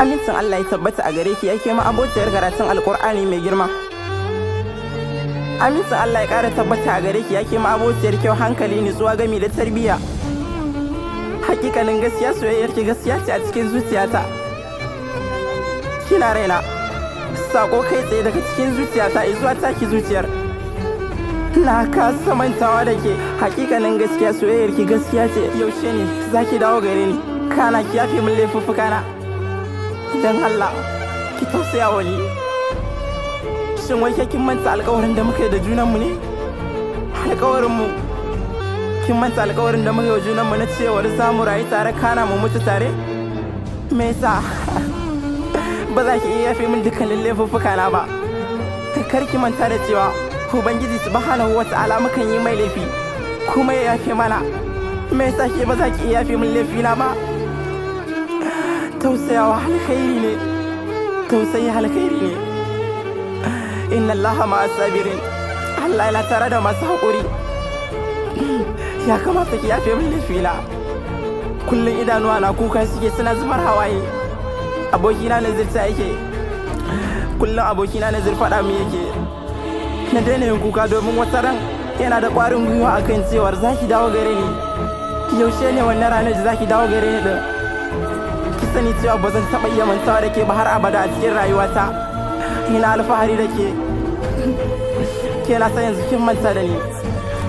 Amincin Allah ya tabbata a gare ki, yake ma abociyar karatun Alkur'ani mai girma. Amincin Allah ya ƙara tabbata a gare ki, yake ma abociyar kyau, hankali, nutsuwa, gami da tarbiyya. Hakikanin gaskiya, soyayyar ki gaskiya ce a cikin zuciyata. Kina raina. Sako kai tsaye daga cikin zuciyata zuwa taki zuciyar. Na kasa mantawa da ke. Hakikanin gaskiya, soyayyar ki gaskiya ce. Yaushe ne zaki dawo gare ni? Kana ki yafe min laifuffuka na. Dan Allah ki tausaya wa ni. Shin wai ke kin manta alkawarin da muka yi da junanmu ne? Alkawarin mu, kin manta alkawarin da muka yi wa junanmu na cewar za mu rayu tare, kana mu mutu tare? Me yasa ba za ki iya yafe min dukkanin laifuffuka na ba? Kar ki manta da cewa Ubangiji Subhanahu wa Ta'ala mukan yi mai laifi kuma ya yafe mana. Me yasa ke ba za ki iya yafe min laifina ba? Tausayawa alkhairi ne, tausayi alkhairi ne. Inna Allaha ma'a sabirin. Allah yana tare da masu haƙuri. Ya kamata ki yafe min laifina. Kullum idanuwa na kuka suke, suna zubar hawaye. Abokina Nazir ta yake, kullum abokina Nazir faɗa mu yake na daina yin kuka, domin wata ran yana da ƙwarin gwiwa akan cewar za ki dawo gare ni. Yaushe ne wannan ranar da za ki dawo gare ni din? Ki sani cewa ba zan taɓa iya mantawa da ke ba har abada a cikin rayuwata. Ina alfahari da ke. Ke na san yanzu kin manta da ni,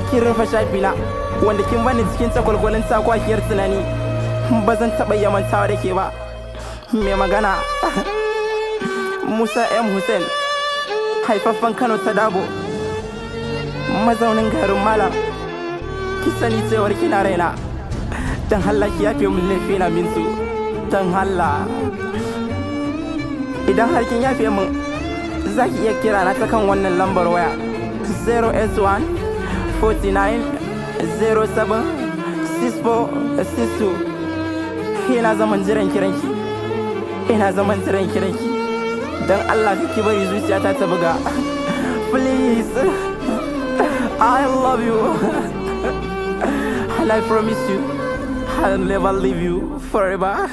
kin rufe shafina, wanda kin bani cikin cakwalkwalin takwakiyar tunani. Ba zan taɓa iya mantawa da ke ba. Mai magana, Musa M Hussein, haifaffen Kano ta Dabo, mazaunin garin Malam. Ki sani cewar kina raina. Don Allah ki yafe min laifina, Mintu. Don Allah, idan har kin yafe min, za ki iya kira na ta kan wannan lambar waya: 0S1 49 07 64 62. Ina zaman jiran kiranki, ina zaman jiran kiranki. Don Allah ki bari zuciyata ta buga. Please, I love you and I promise you I'll never leave you forever.